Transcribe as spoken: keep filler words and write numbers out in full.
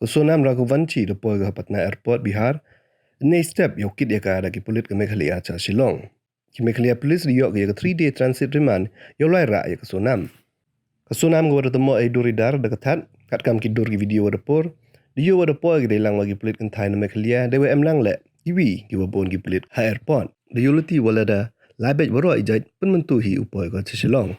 Ka Sonam Raghuvanshi da poi ka ha Patna Airport, Bihar. Nei step yow kit ya ka da ki pulit ka Meghalaya cha Shillong. Ki Meghalaya Police da yoh ka ya ka three day transit remand yow lai rah ya ka Sonam. Ka Sonam ka wa da tymmoh ei dur i dar da ka that, katkam ki dur ki video wa da por, da yoh wa da poi ki dei lang wa ki pulit kynthai na Meghalaya, dei wa em lang leh kiwi ki wa bun ki pulit ha airport. Da yoh luti wa lada lai beit waroh i jait pynmyntu hi u poi ka cha Shillong.